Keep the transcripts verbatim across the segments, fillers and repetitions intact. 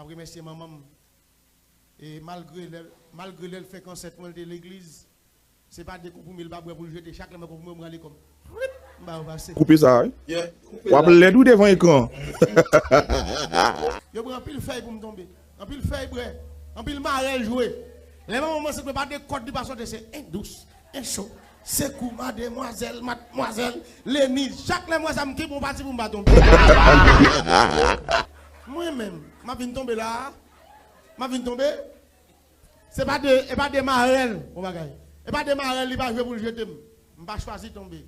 Mwen remèsye manman m. E malgre lè, malgre lè l fenk ansent mwen, l te legliz. Se pa de konprime l pa bwè pou l jete. Chak lè mwen konprime, mwen rale kò m. M ba yo pase. Koupe sa, wi. Yeah, koupe w ap la. Lèd wi devan ekran. Yo pran anpil fèy pou m tonbe. Anpil fèy bwè. Anpil marèl jwe. Lè manman m ansent mwen, pa de kòd li pa sote, se en dous, en cho. Sekou, mademwazèl, madmwazèl, Leni. Chak lè m wè sa, m kenbe yon pati pou m pa tonbe. Mwen menm, m ap vin tonbe la a. M ap vin tonbe. Se pa de, e pa de marèl, bon bagay. E pa de marèl li pa jwe pou l jete m. M pa chwazi tonbe.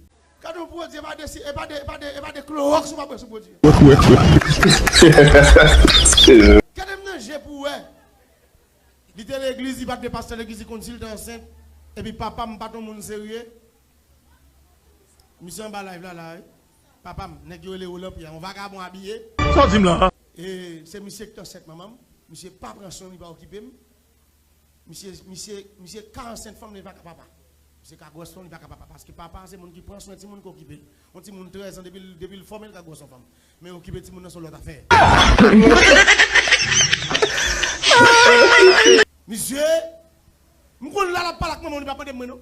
Gade yon pwodui, e pa de, e pa de, e pa de, e pa de klowòks ou pa bwè sou pwodui a. Gade m nan je pou wè. Li te legliz, li pa t de pastè legliz, li konn si l te ansent. Epi papa m pa t yon moun serye. Misye anba live la, la, wi. Papa m, nèg yo rele Roland Pierre, yon vagabon abiye. Sa w di m la? E se misye ki t ansent manman m. Misye pa pran swen m, li pa okipe m. Misye, misye, misye ka ansent fanm, li pa ka papa. Misye ka gwòs fanm, li pa ka papa. Paske papa se moun ki pran swen timoun, ki okipe l. Yon timoun trèz an, depi l, depi l fòme, l ka gwòs yon fanm. Men okipe timoun nan se yon lòt afè. Misye, m konn la l ap pale ak manman w, li pa mande m mwen non.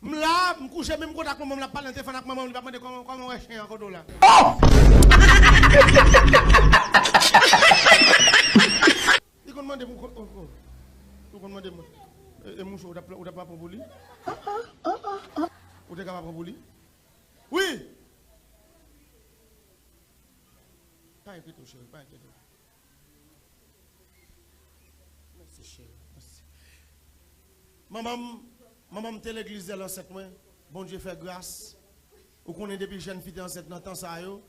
M la, m kouche menm kote ak manman m, l ap pale nan telefòn ak manman m, li pa mande kòman, kòman w wè chen an, kote w la. Li konn mande m, oh, oh. Ou konn mande m, e, e mouche, ou t ap, ou t ap pran pou li? Ou te ka pa pran pou li? Wi! Pa enkyete w, cheri, pa enkyete w. Mèsi, cheri, mèsi. Manman m, manman m te legliz lè l ansent mwen. Bondye fè gras. Ou konnen depi jèn fi te ansent nan tan sa yo,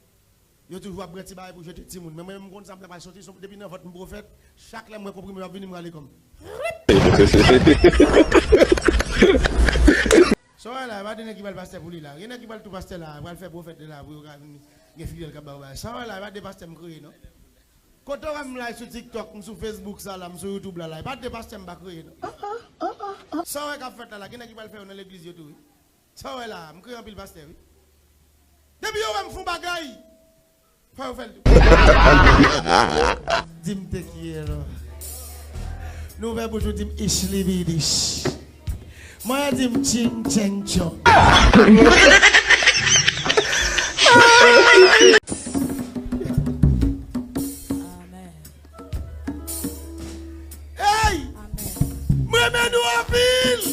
yo toujou ap bwè ti bagay pou jete timoun. Men mwen menm, m konn sa m t ap al soti, depi nan vant m pwofèt, chak lè m wè konprime yo ap vini, m rale kò m. Sa w wè la, e pa de nèg ki pral pastè pou li la. Gen nèg ki pral tou pastè la, pral fè pwofèt de la pou yo ka vin gen fidèl k ap ba yo bagay. Sa w wè la, e pa de pastè m kreye non. Kote w wè m live sou TikTok, m sou Facebook sa la, m sou YouTube la la, e pa de pastè m pa kreye non. Sa w wè k ap fèt la la, gen nèg ki pral fè yo nan legliz yo tou wi. Sa w wè la, m kreye anpil pastè wi. Depi yo wè m fè yon bagay, fò yo fè l tou. Di m te quiero. Nou ouvè bouch nou di m ish libidish. Mwen di m ching cheng chong. Amen. Hey! Amen. M renmen nou anpil!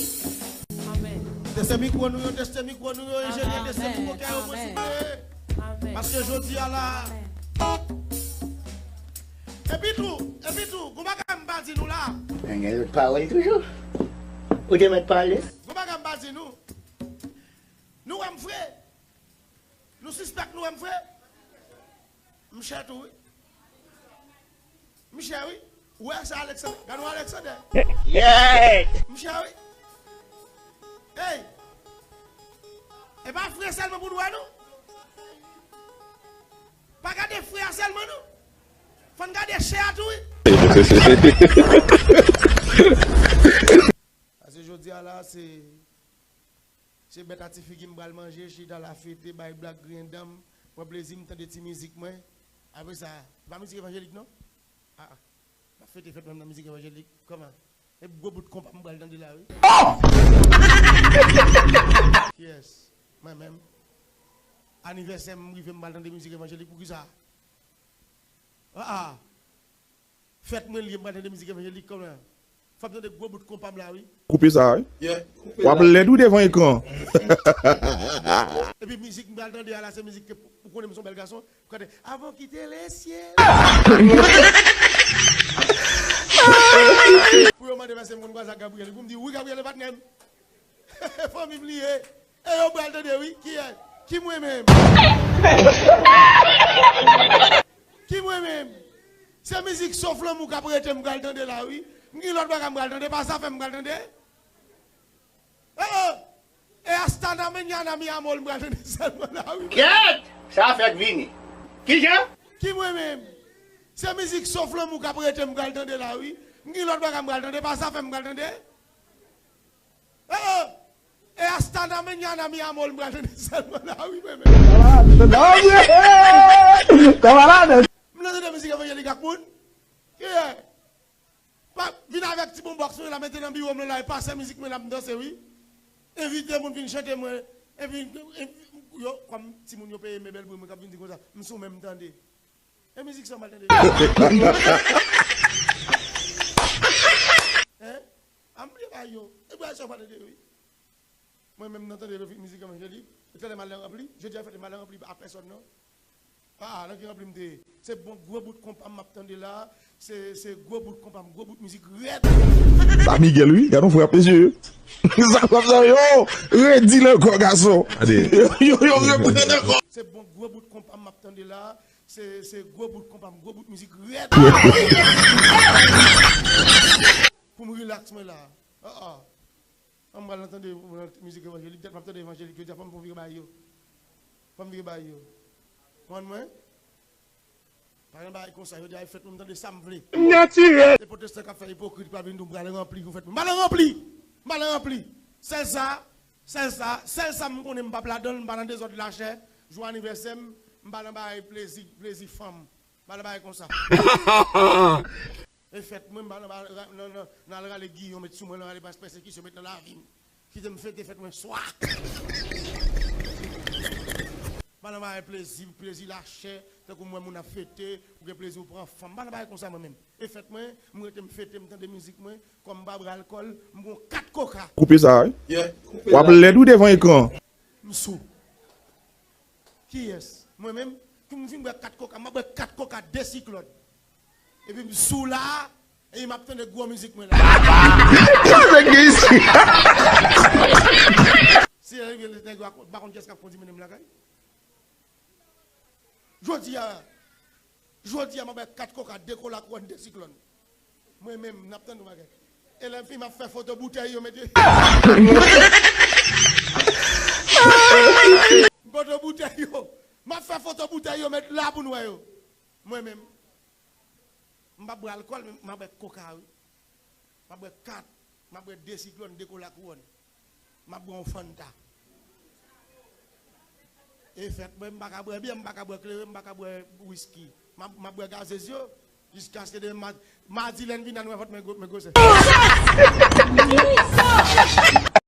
Amen. Teste mikwo nou yo, teste mikwo nou yo, enjenyè, teste mikwo kè yo, mwen souple. Amen. Paske jodi a la. Amen. Epi tou, epi tou, gon bagay m pa di nou la. Men gen lòt pawòl toujou. Ou te mèt pale. Gon bagay m pa di nou. Nou wè m fre. Nou sispèk nou wè m fre. M chè tou wi. M chè wi. Ou wè se Alexander. Gade yon Alexander. Yeah! M chè wi. Hey! E pa fre sèlman pou nou wè non. Pa gade fre a sèlman non. Fò n gade chè a tou wi. Paske jodi a la se Se bèt a ti figi m pral manje, chita la fete, bay blag, griyen dan m, pran plezi m, tande ti mizik mwen. Apre sa, se pa mizik evanjelik non? Ah, ah. M ap fete fèt mwen nan mizik evanjelik. Kòman? E gwo bout konpa m pral tande la wi. Oh! Kiyès? Mwen menm. Anivèsè m rive m pral tande mizik evanjelik, poukisa? Ah, ah. Fèt mwen li ye, m pral tande mizik evanjelik kòman? Fò m tande gwo bout konpa m la wi. Koupe sa wi. Yeah, koupe la. W ap lèd wi devan ekran. Epi mizik m pral tande a la se mizik ke ou konnen m se yon bèl gason. Ou konnen, Avant quitter le ciel. Pou yo mande pase m konn kwaze ak Gabriel, pou m di wi Gabriel e patnè m. Fanmi m li ye. E yo pral tande wi. Kiyès? Ki mwen menm? Ki mwen menm? Se mizik Sof Lanmou k ap rete m pral tande la wi. M gen lòt bagay m pral tande, pa zafè m pral tande. Oh, oh. E Hasta la mañana mi amor m pral tande sèlman la wi. Kèt! Sa fèk vini. Kijan? Ki mwen menm? Se mizik Sof Lanmou k ap rete m pral tande la wi. M gen lòt bagay m pral tande, pa zafè m pral tande. Oh, oh. E Hasta la mañana mi amor m pral tande sèlman la wi mwen menm. Kamarad! M nan tande mizik evanjelik. Gak moun? Ki e? Pa vin avèk ti bon bòks mwen la, mete nan biwo mwen la, e pase mizik mwen la, m danse, wi. Envite moun vin chante mwen, epi, epi yo, kòm timoun yo peye mebèl pou mwen, k ap vin di konsa, m sou men m tande. E mizik sa m al tande. Hein? A m bliye bagay yo. E bagay sa m al tande, wi. Mwen menm nan tande mizik Evangelik, e tande m al nan ranpli, jodi a fèt m pa nan ranpli a pèsòn non. Ah, nan ki ranpli m te ye? Se bon gwo bout konpa m ap tande la, se, se gwo bout konpa m, gwo bout mizik rèd. Sa Miguel wi, gade yon frè ap mesye. Sa k ap sa yo, redi l ankò gason. Gade. Yo, yo reprann ankò. Se bon gwo bout konpa m ap tande la, se, se gwo bout konpa m, gwo bout mizik rèd. Pou m relax mwen la. Ah, ah. An m pral nan tande mizik evanjelik, dat m ap tande evanjelik, jodi a fò m fè yon vire bay yo. Fò m vire bay yo. Konprann mwen? Pa gen bagay konsa, jodi a e fèt mwen, m tande sa m vle. Natirèl. Se pwotestan k ap fè ipokrit, k ap vin di w m pral ranpli pou fèt mwen. M pa nan ranpli! M pa nan ranpli! Sèl sa, sèl sa, sèl sa m konnen m p ap ladan l, m pa nan dezòd lachè, jou anivèsè m, m pa nan bagay plezi, plezi fanm. M pa nan bagay konsa. E fèt mwen, m pa nan, nan, nan, nan al rale giyon, met sou mwen, nan rale pas pèsekisyon, met nan lavi m. Kite m fete fèt mwen swa. M pa nan bay plezi, plezi lachè, tankou m wè moun ap fete, ou gen plezi ou pran fanm. M pa nan bay konsa mwen menm. E fèt mwen, m rete m fete, m tande mizik mwen, kòm m pa bwè alkòl, m pran kat koka. Koupe sa, wi. Yeah, koupe w ap la. Lèd wi devan ekran. M sou. Kiyès? Mwen menm? Pou m fin bwè kat koka, m ap bwè kat koka de siklòn. Epi m sou la, epi m ap tande gwo mizik mwen la. Sa nèg gen isi? Si nèg yo pa konn kiyès k ap kondi mennen m lakay. Jodi a, jodi a m ap bwè kat koka, de kola kouwòn, de siklòn. Mwen menm, n ap tann yon bagay. E lè m fin, m ap fè foto boutèy yo, mete. Foto boutèy yo. M ap fè foto boutèy yo, met la pou n wè yo. Mwen menm. M p ap bwè alkòl, men m ap bwè koka, wi. M ap bwè kat, m ap bwè de siklòn, de kola kouwòn. M ap bwè yon Fanta. E fèt mwen, m pa ka bwè byè, m pa ka bwè kleren, m pa ka bwè wiski. M ap, m ap bwè gazez yo, jiskaske demen ma-, madi lè n vin la, nou wè vant mwen gwo-, mwen gwosè.